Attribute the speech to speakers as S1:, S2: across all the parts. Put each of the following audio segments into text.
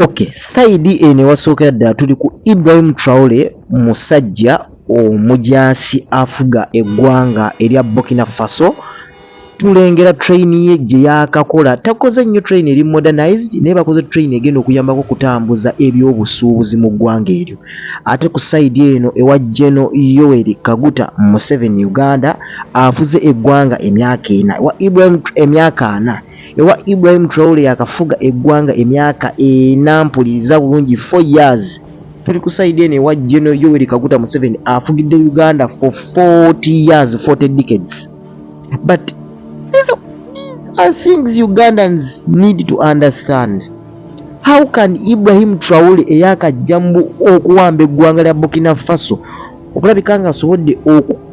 S1: Okay, side eno ewasookera ddala tuli ku Ibrahim Traore, musajja omujaasi afuga eggwanga erya Burkina Faso. Tulengera train ye gye yaakakola, takoze nnyo train eri modernized, naye bakoze train egenda okuyambako okutambuza ebyobusuubuzi mu ggwanga eryo. Ate ku side eno ewa General Yoweri Kaguta Museveni, Uganda, afuze eggwanga emyaka 4, ewa Ibrahim emyaka 40, ewa Ibrahim Traore yakafuga eggwanga emyaka 4, mpuliriza bulungi, 4 years. Tuli ku side eno ewa General Yoweri Kaguta Museveni, afugidde Uganda for 40 years, 40 decades. But these are things Ugandans need to understand. How can Ibrahim Traore eyakajja mu okuwamba eggwanga lya Burkina Faso okulabika nga asobodde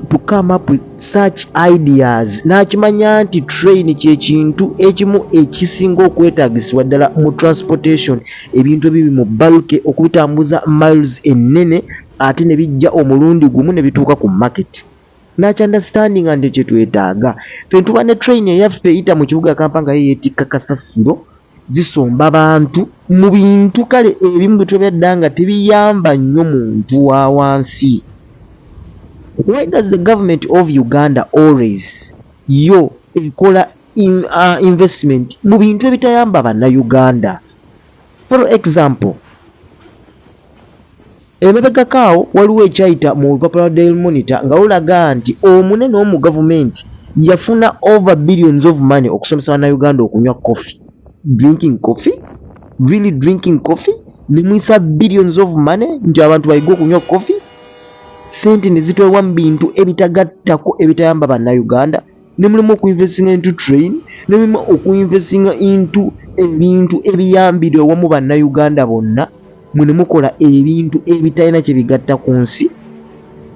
S1: to come up with such ideas, n'akimanya nti train kye kintu ekimu ekisinga okwetaagisibwa ddala mu transportation, ebintu ebiri mu bulk okubitambuza miles ennene, ate ne bijja omulundi gumu ne bituuka ku market, n'akyunderstandinga nti kye twetaaga ffe tuba ne train eyaffe eyita mu kibuga Kampala nga yo yeetikka kasasiro, zisomba bantu mu bintu, kale ebimu bye tulabira nga tebiyamba nnyo muntu wa wansi. Why does the government of Uganda always yo ekola investment mu bintu ebitayamba bannayuganda? For example, emabegako awo waliwo ekyayita mu lupapula lwa Daily Monitor nga lulaga nti omunene omu gavumenti yafuna over billions of money okusomesa bannayuganda okunywa coffee. Drinking coffee? Really, drinking coffee? Ne muyisa billions of money nti abantu bayige okunywa coffee? Ssente ne zitwalibwa mu bintu ebitagattako, ebitayamba bannayuganda, ne mulimu okuinvestinga into train, ne mulimu okuinvestinga into ebintu ebiyambira ewamu bannayuganda bonna, mwe ne mukola ebintu ebitalina kye bigatta ku nsi.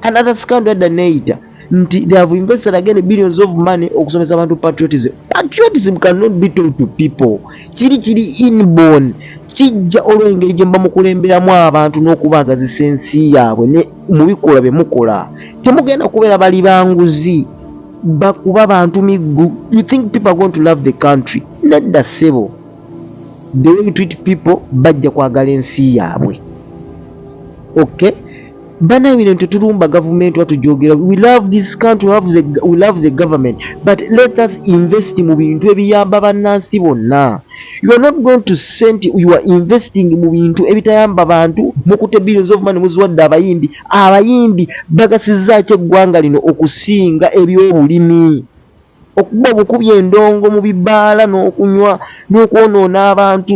S1: Another scandal yadda neeyita nti they have invested again billions of money okusomesa abantu patriotism. Patriotism cannot be taught to people, kiri inborn, kijja olw'engeri gye muba mukulemberamu abantu n'okubaagazisa ensi yaabwe ne mu bikolwa bye mukola. Temugenda kubeera bali banguzi bakuba bantu miggu. You think people are going to love the country? Nedda ssebo, the way you treat people, bajja kwagala ensi yaabwe. Okay, bannange, bino tetulumba gavumenti, watujogera. We love this country, we love the government, but let us invest mu bintu ebiyamba bannansi bonna. You are not going to send, you are investing mu bintu ebitayamba bantu. Mukutte billions of money, muziwadde abayimbi. Abayimbi bagasizzaaki eggwanga lino okusinga ebyobulimi, okuba obukubi endongo mu bibaala n'okunywa n'okwonoona abantu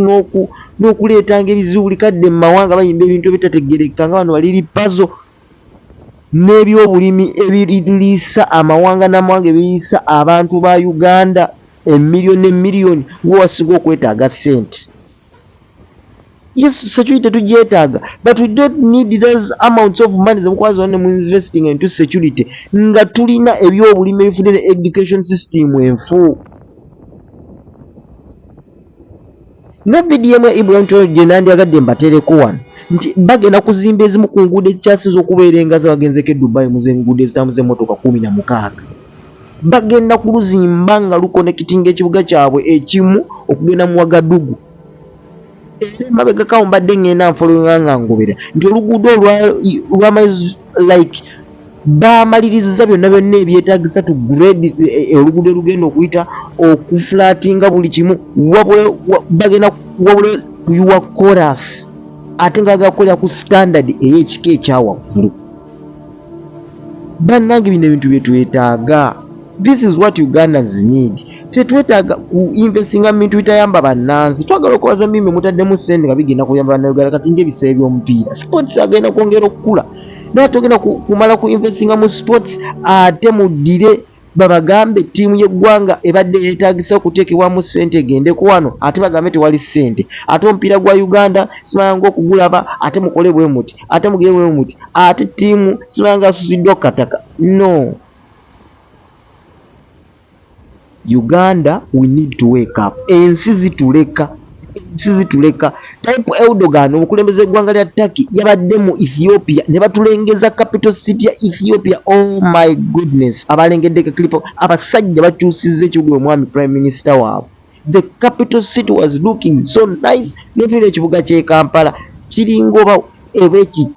S1: n'okuleetanga ebizibu buli kadde mu mawanga? Bayimba ebintu ebitategeereka nga bano baliri pazo n'ebyobulimi ebiriisa amawanga n'amawanga, ebiriisa abantu ba Uganda emiliyoni n'emiliyoni, we wasinga okwetaaga ssente. Yes, security tugyetaaga, but we don't need those amounts of money zemukuba zonna mu investing into security nga tulina ebyobulimi ebifudde ne education system enfu. Ne vidiyo emu ya Ibrahim Traore gye nandyagadde mbateereko wano nti bagenda kuzimba ezimu ku nguudo ekyasinze okubeera engazi. Bagenzeko e Dubai mu z'enguudo ezitambuza emmotoka 16, bagenda kuluzimba nga luconnectinga ekibuga kyabwe ekimu okugenda mu Wagadugu. Era emabegako awo mbadde ŋŋenda nfollowinga nga ngobera nti oluguudo olwa like baamaliriza byonna byonna ebyetaagisa to grade oluguudo olugenda okuyita okuflatinga buli kimu, bagenda wabula kuyiwa koolaasi, ate nga bagala kukolera ku standard ey'ekika ekya waggulu. Bannange, bino ebintu bye twetaaga. This is what Ugandans need. Tetwetaaga ku investinga mu bintu bitayamba bannansi. Twagala okubaza mimi mutaddemu ssente nga bigenda kuyamba bannayuganda. Kati ng'ebiseera by'omupiira, sports agenda kwongera okukula, naye togenda kumala ku investinga mu sports ate muddire babagambe ttiimu y'eggwanga ebadde yeetagisa okuteekebwamu ssente egendeko wano, ate bagambe tewali ssente, ate omupiira gwa Uganda simalanga okugulaba, ate mukole bwe muti, ate mugire bwe muti, ate ttiimu simalanga asusiddwa ku kataka. No, Uganda, we need to wake up. Ensi zituleka, ensi zituleka. Tayyip Erdogan, omukulembeze w'eggwanga lya Turkey, yabadde mu Ethiopia ne batulengeza capital city ya Ethiopia. Oh my goodness, abalengeddeko clip, abasajja bakyusizza ekibuga. Omwami prime minister waabwe The capital city was looking so nice. Notulira ekibuga ky'e Kampala kiringa oba eba ekiki.